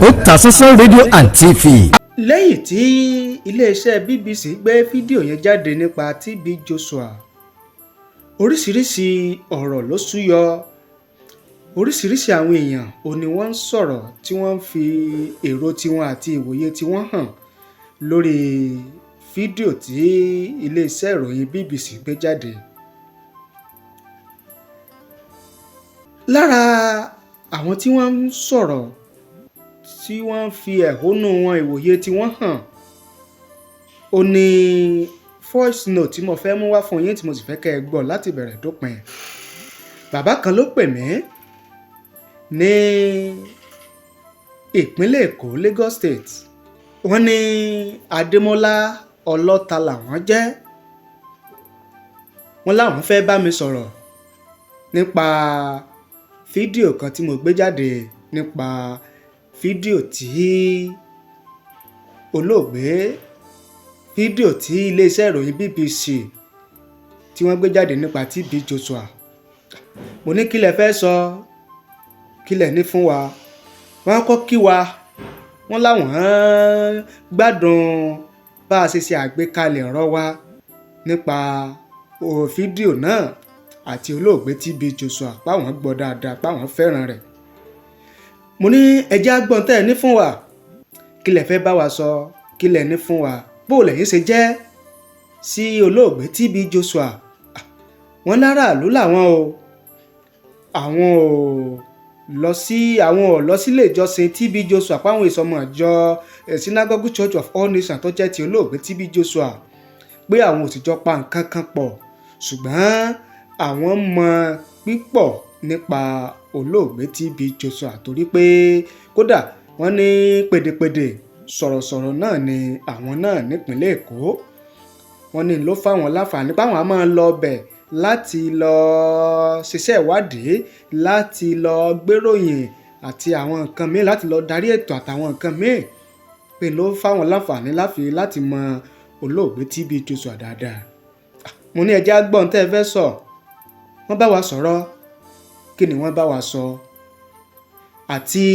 Otasansan rédíò and TV. Lẹ́yìn tí iléeṣẹ́ BBC gbé fídíò yẹn jáde nípa TB Joshua, oríṣiríṣiì ọ̀rọ̀ ló ṣúyọ. Oríṣiríṣiì àwọn èèyàn ò ní wọ́n ń sọ̀rọ̀, tí wọ́n ń fi èrò tiwọn àti ìwòye tiwọn hàn lórí fídíò tí iléeṣẹ́ ìròyìn BBC gbé jáde. Lára àwọn tí wọ́n ń sọ̀rọ̀, tí wọ́n ń fi ẹ̀hónú wọn, ìwòye tí wọ́n hàn, ó ní voice note tí mo fẹ́ mú wá fún yín, tí mo sì fẹ́ kẹ́ ẹ gbọ́ láti bẹ̀rẹ̀ dópin. Bàbá kan ló pè mí ní ìpínlẹ̀ Èkó, Lagos State. Wọ́n ní Adémọ́lá Ọlọ́ta làwọn jẹ́. Wọ́n láwọn fẹ́ bá mi sọ̀rọ̀ nípa fídíò kan tí mo gbé jáde, nípa fídíò tí olóògbé, fídíò tí iléeṣẹ́ ìròyìn BBC tí wọ́n gbé jáde nípa TB Joshua. Mo ní, "Kí lẹ fẹ́ sọ? Kí lẹ ní fún wa?" Wọ́n kọ́ kí wa, wọ́n láwọn gbádùn bá a ṣe ṣe àgbékalẹ̀ ọ̀rọ̀ wa nípa fídíò náà àti olóògbé TB Joshua, páwọn gbọ́ dáadáa, páwọn fẹ́ràn rẹ̀. Mo ní, "Ẹ jẹ́ á gbọ́n tẹ́ ẹ ní fún wa. Kí lẹ fẹ́ bá wa sọ? Kí lẹ ní fún wa? Bó lẹ̀yin ṣe jẹ́ sí olóògbé TB Joshua?" Wọ́n láràlú làwọn o, àwọn ò lọ sílé ìjọsìn TB Joshua, páwọn ìsọmọ ìjọ Synagogue Church of All Nations tó jẹ́ ti olóògbé TB Joshua, pé àwọn ò sì jọ pa nǹkan kan pọ̀, ṣùgbọ́n àwọn mọ pípọ̀ nípa olóògbé TB Joshua, torí pé kódà wọ́n ní pèdèpèdè, sọ̀rọ̀sọ̀rọ̀ náà ni àwọn náà nípìnlẹ̀ Èkó. Wọ́n ní ló fáwọn láǹfààní páwọn á máa lọ bẹ̀ láti lọ ṣiṣẹ́ ìwádìí, láti lọ gbéròyìn àti àwọn nǹkan míì, láti lọ darí ètò àtàwọn nǹkan míì, pé ló fáwọn láǹfààní láti mọ olóògbé TB Joshua dáadáa. Mo ní, "Ẹ jẹ́ á gbọ́n tẹ́ ẹ fẹ́ sọ." Wọ́n bá wa sọ̀rọ̀. Kí ni wọ́n bá wa sọ? Àti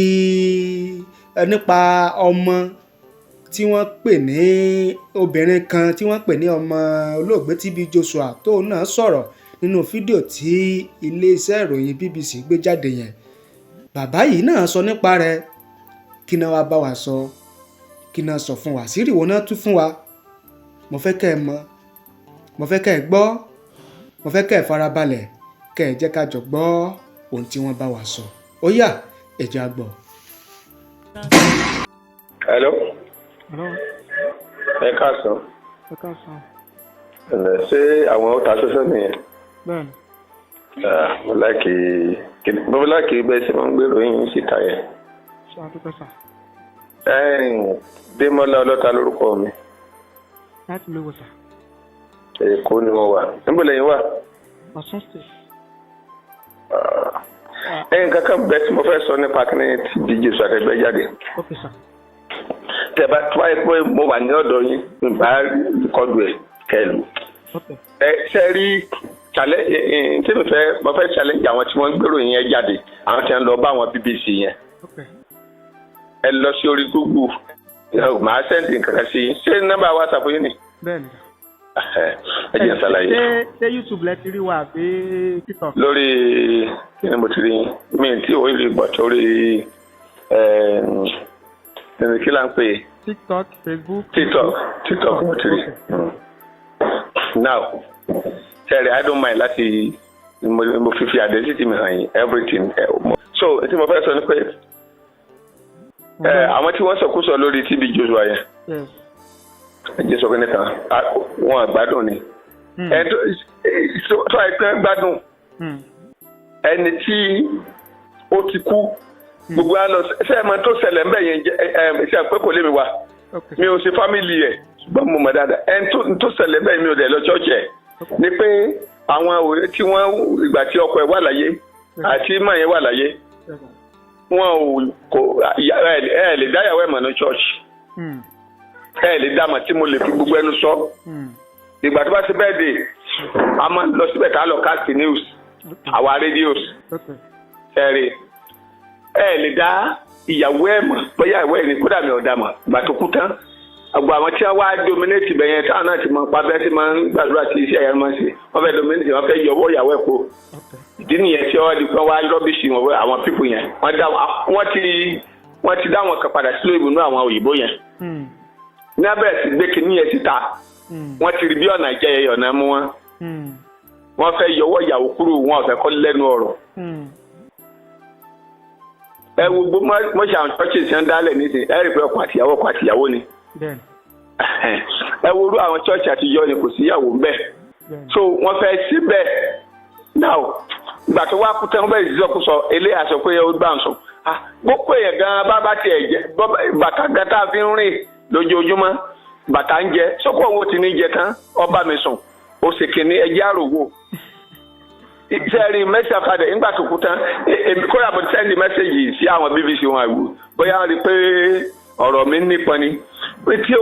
nípa ọmọ tí wọ́n pè ní obìnrin kan tí wọ́n pè ní ọmọ olóògbé TB Joshua, tóun náà sọ̀rọ̀ nínú fídíò tí iléeṣẹ́ ìròyìn BBC gbé jáde yẹn, bàbá yìí náà sọ nípa rẹ̀. Kí náà wá bá wa sọ? Kí náà sọ fún wa? Àṣírí wo náà tú fún wa? Mo fẹ́ kẹ́ ẹ mọ̀, mo fẹ́ kẹ́ ẹ gbọ́, mo fẹ́ kẹ́ ẹ farabalẹ̀, kẹ́ ẹ jẹ́ ká jọ gbọ́ ohun tí wọ́n bá wa sọ. Ó yá, ẹ jẹ́ á gbọ́. Hello. Hello. Ẹ káàsán. Ẹ káàsán. Ẹ̀lẹ́, ṣé àwọn Otasansan nìyẹn? Bẹ́ẹ̀ni. Ah, mo like bẹ́ẹ̀ ṣe máa ń gbèrò yín síta yẹn. Ṣé a dúpẹ́, sir. Ẹ̀ẹ́n, Démọ́lá Ọlọ́ta lórúkọ mi. Láti lè wò, sir. Èkó ni mo wà. Níbo lẹ́yìn wà? Ọ̀ṣun State. Ẹ̀yìn kankan bẹ́ẹ̀ tí mo fẹ́ sọ nípa kí ni TB Joshua àtẹgbẹ́ jáde. Ok, sir. Tẹ́ bá tó wáyé pé mo wà ní ọ̀dọ̀ yín, n bá kọlu ẹ̀ kẹlù. Ok. Ẹ ṣe rí challenge tí mo fẹ́ challenge àwọn tí wọ́n ń gbèrò yẹn jáde, àwọn tí wọ́n lọ bá àwọn BBC yẹn. Ok. Ẹ lọ sí orí Google, màá send nǹkan kan sí yín. Ṣé nọ́mbà WhatsApp yín ni? Bẹ́ẹ̀ni, sir. Ẹ jẹ́ n ṣàlàyé. Ṣé YouTube lẹ ti rí wa àbí TikTok? Lórí kí ni mo ti rí yín? Mi tí ò rí gbọ̀ torí kí là ń pè é? TikTok, Facebook. TikTok mo ti rí. Now, sorry, I don't mind láti mo fi identity mi hàn yín, everything. So tí mo fẹ́ sọ ni pé àwọn tí wọ́n sọkúsọ lórí TB Joshua yẹn, ẹ jẹ́ sọ pé nìkan wọn àgbádùn ni. Ẹ tó àìpẹ́ gbádùn ẹni tí ó ti kú, gbogbo wa lọ. Ṣé ẹ mọ tó ṣẹlẹ̀ ń bẹ̀ yẹn? Ẹ ṣe àpé kò lè mi wá. Mi ò ṣe family ẹ̀, ṣùgbọ́n mo mọ̀ dáadáa ẹni tó ṣẹlẹ̀ bẹ́ẹ̀. Mi ò dẹ̀ lọ church ẹ̀, ni pé àwọn òwe tí wọ́n ìgbà tí ọkọ ẹ̀ wà láyé àti mọ̀ yẹn wà láyé, wọn ò kò ẹ lè dáyàwó ẹ̀ mọ̀ ní church. Ẹ lè dá mọ̀ tí mo lè fi gbogbo ẹnu sọ. Ìgbà tó bá ṣe bẹ́ẹ̀ dé, a máa lọ síbẹ̀ ká lọ cast news, àwa radios. Ẹ̀rì ẹ lè dá Ìyàwó ẹ̀ mọ̀, bóyá ìwé ẹ̀ ní kódà mi ò dá mọ̀. Ìgbà tó kú tán, àgbà àwọn tí wọ́n wá dominate ibẹ̀ yẹn, táwọn náà ti mọ pa bẹ́ẹ̀ tí máa ń gbàdúrà tí iṣẹ́ yẹn máa ń ṣe, wọ́n fẹ́ dominate, wọ́n fẹ́ yọwọ́ ìyàwó ẹ̀ kó. Ìdí nìyẹn tí wọ́n di pé wọ́n á rubbish wọn. Àwọn people yẹn, wọ́n ti dá wọn kan padà sílé ìbùnú àwọn òyìnbó yẹn ní abẹ́rẹ́ sí gbé kinní yẹn síta. Wọ́n ti rí bí ọ̀nà ìjẹyẹ ọ̀nà mú wọn. Wọ́n fẹ́ yọwọ́ ìyàwó kúrò, wọn ò fẹ́ kọ́ lẹ́nu ọ̀rọ̀. Ẹ wo gbogbo mọ́ṣẹ́ àwọn churches ń dálẹ̀ nísìnyí, ẹ rí i pé ọkọ àtìyàwó, ọkọ àtìyàwó ni. Ẹ wo irú àwọn church àtijọ́ ni, kò síyàwó ń bẹ̀. So wọ́n fẹ́ sí bẹ́ẹ̀ now. Ìgbà tó wá kú tán, wọ́n bẹ̀rẹ̀ sí sọkúsọ. Eléyà sọ pé ó gbà ń sọ gbogbo èèyàn gan bá tiẹ̀ jẹ bàtà gan tá a fi ń rìn lójoojúmọ́, bàtà ń jẹ sọ́kọ̀, òun ti ní jẹ tán. Ọba mi sùn, ó sì kìíní ẹjẹ́ àròwò sẹ́ẹ̀rì mẹ́sì àfàdé. Nígbà tó kú tán, èmi kóra mo send message sí àwọn BBC wọn, àwò bóyá wọ́n rí i pé ọ̀rọ̀ mi nípọn ni tí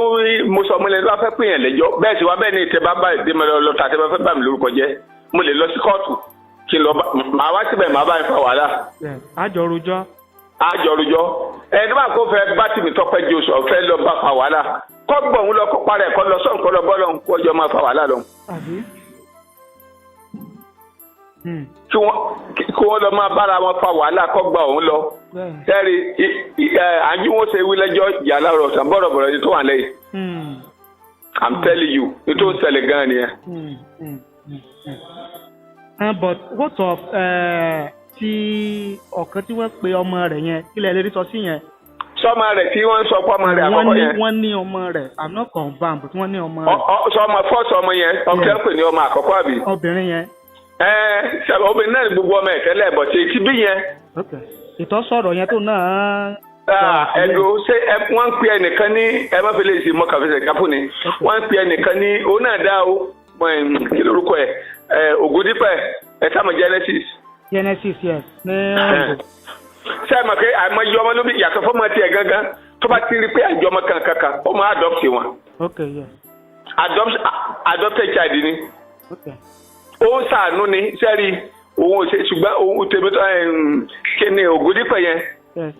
mo sọ. Mo lè lọ́wọ́ fẹ́ pè yàn lẹ́jọ́ bẹ́ẹ̀ sì wá bẹ́ẹ̀ ni tẹ bá bá ìdí mi lọ tà, tẹ bá fẹ́ bà mí lórúkọ jẹ́, mo lè lọ sí kóòtù kí n lọ màá wá síbẹ̀, màá bá yín fa wàhálà. Àjọ rojọ́. Àjọ rojọ́. Ẹni tó bá kó fẹ́ bá tìmí tọpẹ́ Joshua fẹ́ lọ bá fa wàhálà, kọ́ gbọ̀ ń lọ kó parẹ́, kọ́ lọ sọ̀n, kọ́ lọ bọ́ lọ́hùn, kó ọjọ́ máa fa wàhálà lọ. Kí wọ́n lọ máa bára wọn fa wàhálà, kọ́ gba òun lọ. Sẹ́ẹ̀rì àjú wọn ṣe wí lẹ́jọ́ yàrá ọ̀rọ̀ sàn bọ̀rọ̀bọ̀rọ̀ ní tó wà lẹ́yìn. I'm telling you, ní tó ń ṣẹlẹ̀ gan-an nìyẹn. But what of ti ọ̀kan tí wọ́n pe ọmọ rẹ̀ yẹn, kí lẹ lè rí sọ sí yẹn? Sọmọ rẹ̀ tí wọ́n ń sọ pé ọmọ rẹ̀ àkọ́kọ́ yẹn. Wọ́n ní ọmọ rẹ̀, I'm not confirm, but wọ́n ní ọmọ rẹ̀. Sọmọ first ọmọ yẹn, ọkẹ́ pè ní ọmọ àkọ́kọ́ àbí? Obìnrin yẹn. Ẹ ṣàbẹ obìnrin náà ní gbogbo ọmọ ẹ̀ tẹ́lẹ̀ bọ̀ tí ti bí yẹn. Ìtọ́ sọ̀rọ̀ yẹn tó náà. Ẹ̀dùn ṣé wọ́n ń pe ẹnìkan ní ẹ má fi lè ṣe mọ́ kàfẹsẹ̀ káfù ni wọ́n ń pe ẹnìkan ní òun náà dá o, kí lorúkọ ẹ̀, Ògúndípẹ̀ ẹ̀ sáàmù Genesis. Genesis, yes. Ṣé ẹ mọ̀ pé àìmọye ọmọ ló bí yàtọ̀ fọ́mọ tiẹ̀ gangan, tó bá ti rí pé àjọ ọmọ kankan kan, ó máa adopt wọn. Okay, yes. Adopted child ni. Ó ń ṣàánú ni sẹ́rí òun ò ṣe, ṣùgbọ́n òun tèmi tó kí ni Ògúndípẹ̀ yẹn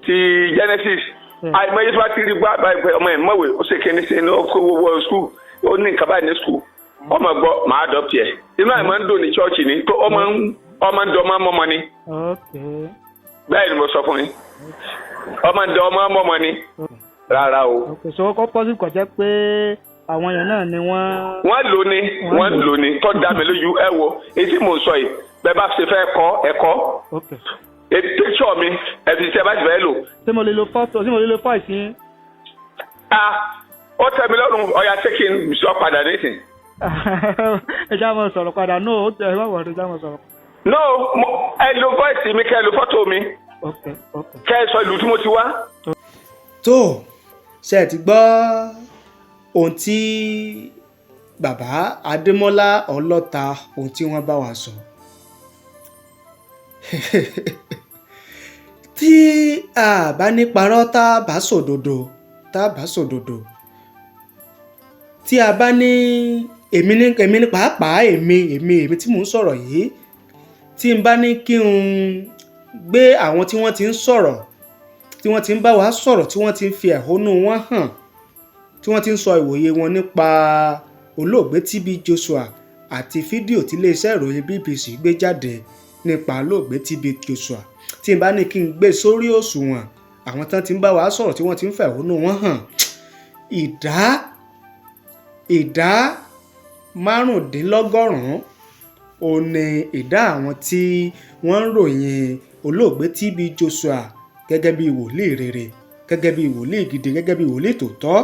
ti Genesis, àìmọye tó bá ti rí gbá báyìí pé ọmọ ẹ̀ mọ̀wé, ó ṣe kíni sí ní ó kó wọ school, ó ní nǹkan báyìí ní school, ọmọ gbọ́ màá adopt yẹ. Inú àìmọ̀ ń dùn ní church ni tó ọmọ ń dán ọmọ mọ́mọ́ ni. Bẹ́ẹ̀ ni mo sọ fún yín, ọmọ ń dán ọmọ mọ́mọ́ ni rárá o. So kọ́ pọ́sibú kọ̀ jẹ́ pé àwọn yẹn náà ni wọ́n. Wọ́n lò ní, wọ́n lò ní tó dá mi lójú. Ẹ wo èyí tí mò ń sọ yìí, bẹ́ẹ̀ bá ṣe fẹ́ kọ́ ẹ kọ́ píṣọ̀ mi, ẹ fi ṣe bá ṣe fẹ́ lò. Ṣé mo lè lo fọ́tò, ṣé mo lè lo fọ́ọ̀sì yín? Ó tẹ́ mi lọ́rùn. Ọ̀ya, ṣé kí n sọ padà nísìn? Ẹ já mọ sọ̀rọ̀ padà. No, ó tẹ ẹ má wọ̀ọ́dún, já mọ sọ̀rọ̀. No, ẹ lo voice mi, kẹ́ ẹ lo fọ́tò mi, kẹ́ ẹ sọ ìlú tí mo ti wá. Tó ṣe ti gbọ́ ohun tí bàbá Adémọ́lá Ọlọ́ta, ohun tí wọ́n bá wa sọ. Tí a bá ní parọ́, tá a bá sòdodo, tá a bá sòdodo, tí a bá ní èmi ní pàápàá, èmi tí mò ń sọ̀rọ̀ yìí, tí n bá ní kí n gbé àwọn tí wọ́n ti ń sọ̀rọ̀, tí wọ́n ti ń bá wa sọ̀rọ̀, tí wọ́n ti ń fi ẹ̀hónú wọn hàn, tí wọ́n ti ń sọ ìwòye wọn nípa olóògbé TB Joshua àti fídíò tí iléeṣẹ́ ìròyìn BBC gbé jáde nípa olóògbé TB Joshua, tí n bá ní kí n gbé sórí òṣùwọ̀n àwọn tán ti ń bá wa sọ̀rọ̀, tí wọ́n ti ń fẹ̀hónú wọn hàn, ìdá 95 ó ní ìdá àwọn tí wọ́n ń ròyìn olóògbé TB Joshua gẹ́gẹ́ bí wòlíì rere, gẹ́gẹ́ bí wòlíì gidi, gẹ́gẹ́ bí wòlíì tòótọ́.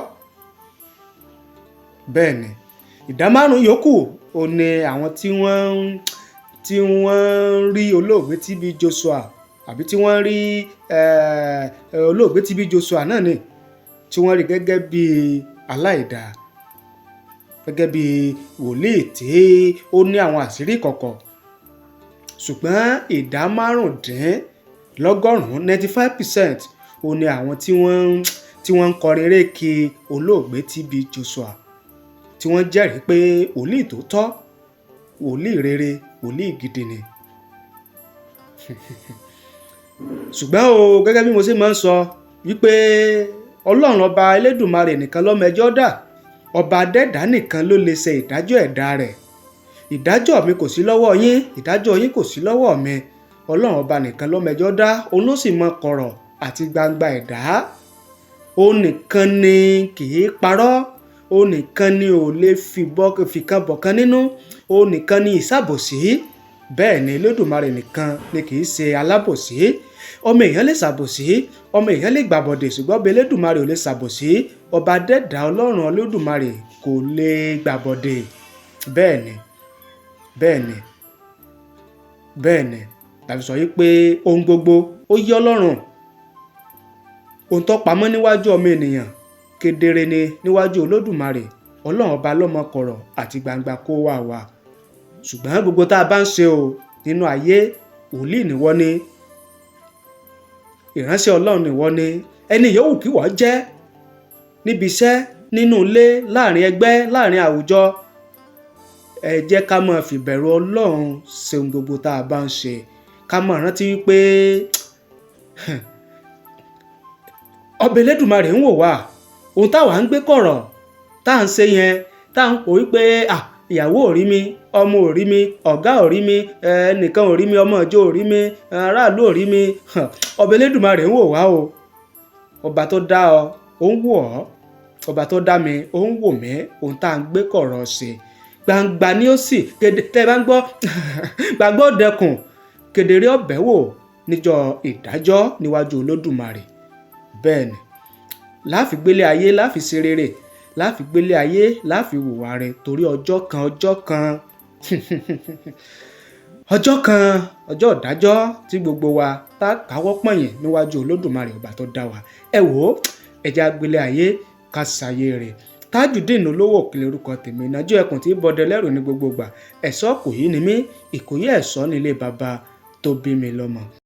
Bẹ́ẹ̀ ni ìdá 5 yòókù ó ní àwọn tí wọ́n ń rí olóògbé TB Joshua, àbí tí wọ́n rí olóògbé TB Joshua náà ni tí wọ́n rí gẹ́gẹ́ bí aláìdáa, gẹ́gẹ́ bí wòlíì tí ó ní àwọn àṣírí kọ̀kọ̀. Ṣùgbọ́n ìdá 95, 95%, ó ní àwọn tí wọ́n ń kọrin rékè olóògbé TB Joshua, tí wọ́n jẹ́rìí pé wòlíì tó tọ́, wòlíì rere, wòlíì gidi ni. Ṣùgbọ́n o, gẹ́gẹ́ bí mo ṣe máa ń sọ, Wípé Ọlọ́run Ọba Elédùmarè nìkan ló mẹjọ́ dá, Ọba Adẹ́dàá nìkan ló lè ṣe ìdájọ́ ẹ̀dá rẹ̀. Ìdájọ́ mi kò sí lọ́wọ́ yín, ìdájọ́ yín kò sí lọ́wọ́ mi. Ọlọ́run Ọba nìkan ló mẹjọ́ dá, òun ló sì mọ kọ̀rọ̀ àti gbangba ẹ̀dá. Òun nìkan ni kì í parọ́, òun nìkan ni ò lè fìkan bọ̀kan nínú, òun nìkan ni ìṣàbòsí. Bẹ́ẹ̀ ni, Elédùmarè nìkan ni kì í ṣe alábòsí. Ọmọ èèyàn lè ṣàbòsí, ọmọ èèyàn lè gbàbọ̀dè, ṣùgbọ́n ọba Elédùmarè ò lè ṣàbòsí. Ọba Adẹ́dàá Ọlọ́run Olódùmarè kò lè gbàbọ̀dè. Bẹ́ẹ̀ ni, bẹ́ẹ̀ ni, bẹ́ẹ̀ ni. Tàbí sọ wípé ohun gbogbo ó yé Ọlọ́run. Ohun tó pamọ́ níwájú ọmọ ènìyàn, kedere ni níwájú Olódùmarè. Ọlọ́run Ọba ló mọ kọ̀rọ̀ àti gbangba kó wà wá. Ṣùgbọ́n gbogbo tá a bá ń ṣe o nínú ayé, wòlíì níwọ ni, ìránṣẹ́ Ọlọ́run níwọ ni, ẹni yòówù kí wọ́n jẹ́ níbi iṣẹ́, nínú ilé, láàrin ẹgbẹ́, láàrin àwùjọ, ẹ jẹ́ ká máa fìbẹ̀rù Ọlọ́run ṣe ohun gbogbo tá a bá ń ṣe. Ká máa rántí wípé Ọba Elédùmarè ń wò wá. Ohun táwa ń gbé kọ̀rọ̀ tá à ń ṣe yẹn, tá à ń pò wípé ìyàwó ò rí mi, ọmọ ò rí mi, ọ̀gá ò rí mi, ẹnìkan ò rí mi, ọmọ ìjọ ò rí mi, aráàlú ò rí mi, Ọba Elédùmarè ń wò wá o. Ọba tó dá ọ, ó ń wò ọ́. Ọba tó dá mi, ó ń wò mí. Ohun tá à ń gbé kọ̀rọ̀ ṣe, gbangba ni ó sì kéde. Tẹ́ ẹ bá ń gbọ́ gbàgbọ́ dẹkùn kedere ọbẹ̀ wò níjọ́ ìdájọ́ níwájú Olódùmarè. Bẹ́ẹ̀ ni láàfi gbélé ayé, láàfi ṣe rere, láàfi gbélé ayé, láàfi hùwà rẹ̀, torí ọjọ́ kan, ọjọ́ kan, ọjọ́ kan, ọjọ́ ìdájọ́ tí gbogbo wa tá a káwọ́ pọ̀nyìn níwájú Olódùmarè Ọba tó dá wa. Ẹ wò ó, ẹja gbélé ayé ká ṣayé rẹ̀. Tajudeen Olówó Òkèlè orúkọ tèmi, ìnájú ẹkùn tí bọdẹ lẹ́rù ní gbogbo ìgbà. Ẹ̀ṣọ́ kò yí ni mí, Ìkòyí ẹ̀ṣọ́ nílé bàbá tó bí mi lọ́mọ.